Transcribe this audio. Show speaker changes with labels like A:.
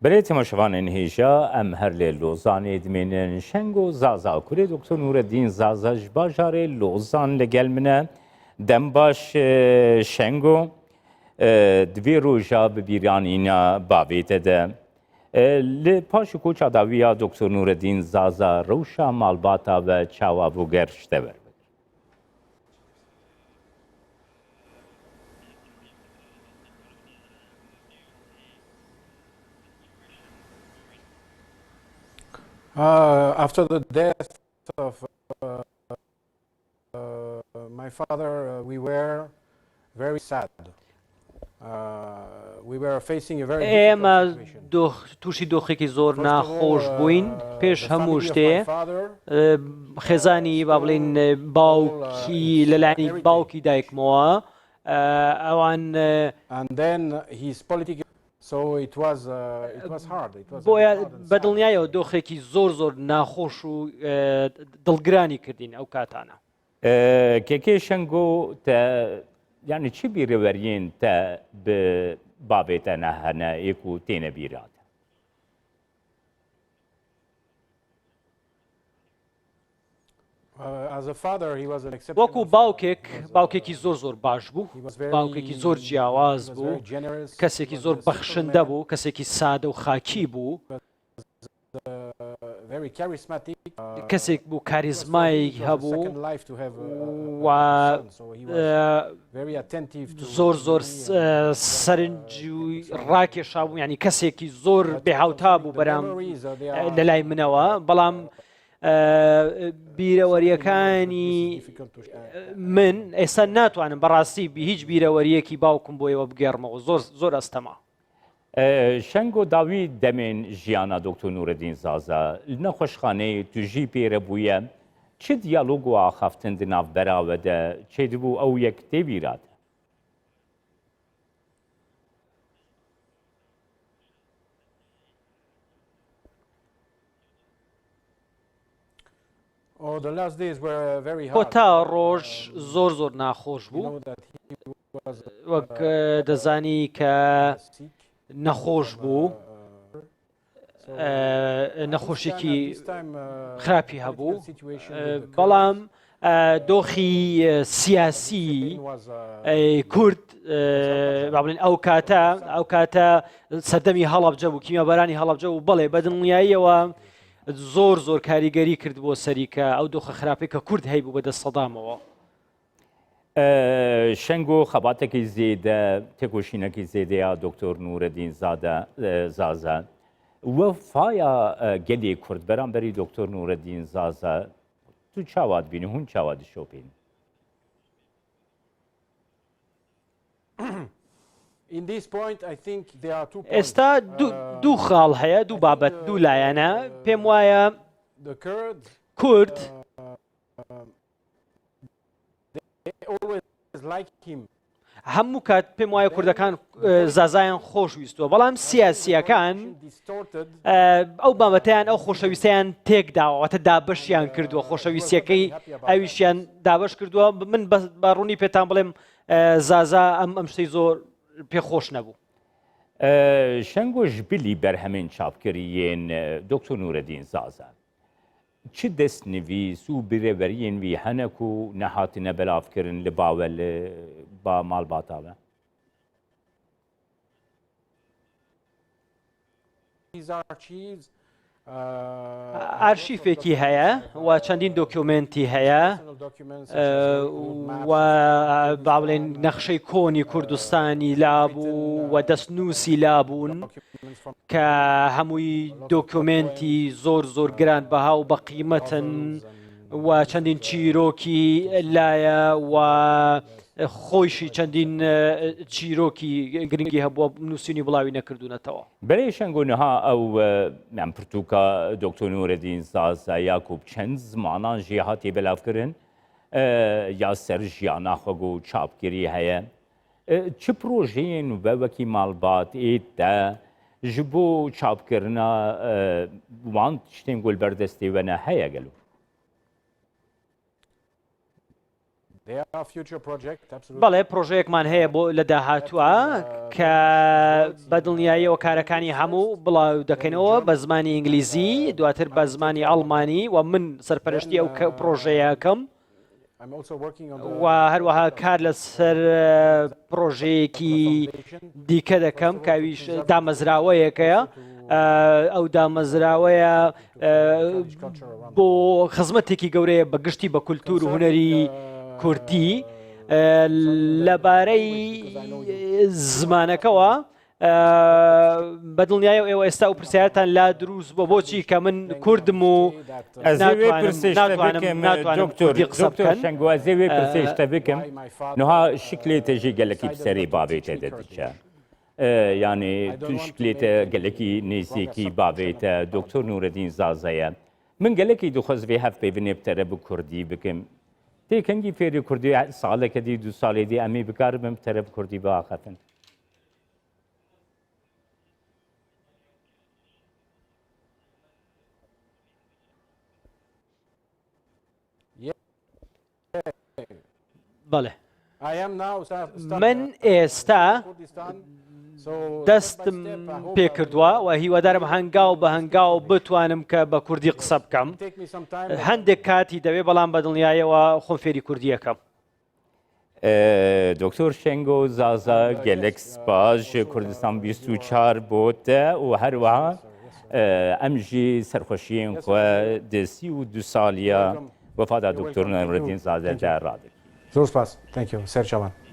A: Belê temaşevanên hêja em her lê Lozanê dimênin Şengo Zaza kurê Doktor Nûreddîn Zaza ji bajarê Lozan li gel min e. Dem baş Şengo di vê roja bi bîranîna bavê te de li paş koça dawî ya Doktor Nûreddîn Zaza rewşa malbata ve çawa bû ger ji te wer
B: Uh, after the death of uh, uh, my father, uh, we were very sad. Uh, we were facing a very
C: ئێمە
B: difficult situation.
C: دۆخ تووشی دۆخێکی زۆر
B: First of all,
C: ناخۆش بووین
B: uh,
C: پێش
B: the
C: هەموو
B: family of
C: شتێ
B: my father
C: خێزانی با بڵێین
B: stole all uh,
C: باوکی
B: its
C: لەلایەنی
B: heritage.
C: باوکی دایکمەوە ئەوان
B: And then his political so it was uh, it was hard. It was very
C: بۆیە
B: hard and sad.
C: بەدڵنیایەوە دۆخێکی زۆر زۆر ناخۆش و دڵگرانی کردین ئەو کاتانە.
A: کێکێ شەنگۆ تە یعنی چی بیرەوەریێن تە bi bavê te ne hene ê ku têne bîra te?
C: وەکو باوکێک باوکێکی زۆر زۆر باش بوو باوکێکی زۆر جیاواز بوو کەسێکی زۆر بەخشندە بوو کەسێکی سادە و خاکی بوو کەسێک بوو کاریزمای هەبوو و زۆر زۆر سەرنج و ڕاکێشا بوو ینی کەسێکی زۆر بێهاوتا بوو بەرام لە لای منەوە بەڵام بیرەوەریەکانی من ئێستا ناتوانم بەڕاستی هیچ بیرەوەریەکی باوکم بۆیەوە بگێڕمەوە زۆر زۆر ئەستەما.
A: شەنگۆ داوی دەمێن ژیانا دۆکتۆر نورەدین زازا لە نەخۆشخانەی توژی پێرە بوویە چ دیالۆگ و ئاخافتن di navbera we de çêdibû ew yek tê bîra te?
C: کۆتا ڕۆژ زۆر زۆر ناخۆش بوو وەک دەزانی کە نەخۆش بوو نەخۆشیێکی خراپی هەبوو بەڵام دۆخی سیاسی کورد با بڵێن ئەو کاتە ئەو کاتە سەردەمی هەڵەبجە بوو کیمیابارانی هەڵەبجە و بەڵێ بەدڵنیاییەوە زۆر زۆر کاریگەری کرد بۆ سەری کە ئەو دۆخە خراپەی کە کورد هەیبوو بەدەست سەدامەوە.
A: شەنگۆ خەباتێکی زێدە تێکۆشینەکی زێدەیە دکتۆر نورەدین زادە زازە وەفایا گەلی کورد بەرامبەری دکتۆر نورەدین زازە تو چاوا دبینی هون چاوا دشۆپین؟
C: ئێستا دوو خاڵ هەیە دوو بابەت دوو لایەنە پێم وایە کورد هەموو کات پێم وایە کوردەکان زازایان خۆش ویستووە بەڵام سیاسیەکان ئەو بابەتیان ئەو خۆشەویستیان تێکداوەتە دابەشیان کردووە خۆشەویستیەکەی ئەویشیان دابش کردووە من بە ڕوونی پێتان بڵێم زازا ئەم ئەم شتەی زۆر پێ خۆش نەبوو.
A: شەنگۆ ژبلی بەرهەمێن چاپکردیێن دکتۆر نورەدین زازا چ دەست نڤیس و برێوەریێن وی هەنە کو نەهاتنە بەلاڤکردن لە باوە لە با ماڵباتاوە؟
C: ئارشیفێکی هەیە و چەندین دۆکیۆمێنتی هەیە و با بڵێن نەخشەی کۆنی کوردستانی لابوو و دەستنووسی لابوون کە هەمووی دۆکیۆمێنتی زۆر زۆر گران بەها و بەقیمەتن و چەندین چیرۆکی لایە و خۆیشی چەندین چیرۆکی گرنگی هەبووە نووسینی بڵاوی نەکردوونەتەوە.
A: بەرێ شەنگۆ نها ئەو ئەم پرتوکە دکتۆر نورەدین زازا یاکوب چەند زمانان ژی هاتی بەلاڤکردن یا سەر ژیانا خۆ و چاپکری هەیە چ پرۆژەیەن وە وەکی ماڵبات ئێ تە ji bo çapkirina wan tiştên ku li ber destê we ne heye gelo?
C: بەڵێ پرۆژەیەکمان هەیە بۆ لە داهاتووە کە بە دڵنیاییەوە کارەکانی هەموو بڵاو دەکەینەوە بە زمانی ئینگلیزی دواتر بە زمانی ئەڵمانی و من سەرپەرشتی ئەو پرۆژەیەکەم و هەروەها کار لەسەر پرۆژەیەکی دیکە دەکەم کاویش دامەزراوەیەکەیە ئەو دامەزراوەیە بۆ خزمەتێکی گەورەیە بە گشتی بە کولتور و هونەری کوردی لەبارەی زمانەکەوە بە دڵنیایە ئێوە ئێستا و پرسیارتان لا دروست بۆ بۆچی کە من کوردم و
A: شنگوازێ پرسێشتە بکەم نها شکلێ تەژی گەلەکی پسەری بابێتە دەدیچە یانی شکلێتە گەلەکی نێزیکی بابێتە دکتۆر نورەدین زازەیە من گەلەکی دخواست vê hevpeyvinê bi te re bi kurdî bikim tê kengî fêrî kurdî saleke dî du salê dî em ê bikaribin bi te re bi kurdî biaxefin.
C: بەڵێ من ئێستا دەستم پێکردووە و هیوادارم هەنگاو بە هەنگاو بتوانم کە بە کوردی قسە بکەم هەندێک کاتی دەوێ بەڵام بە دڵنیایەوە خۆم فێری کوردیەکەم.
A: دکتۆر شنگۆ زازا گەلەک سپاس ji Kurdistan 24 بۆ te û herwiha em jî serxweşiyên xwe di 32 saliya wefata Doktor Nûreddîn Zade de radikin.
B: زۆر سپاس. Thank you. سەرچاوان.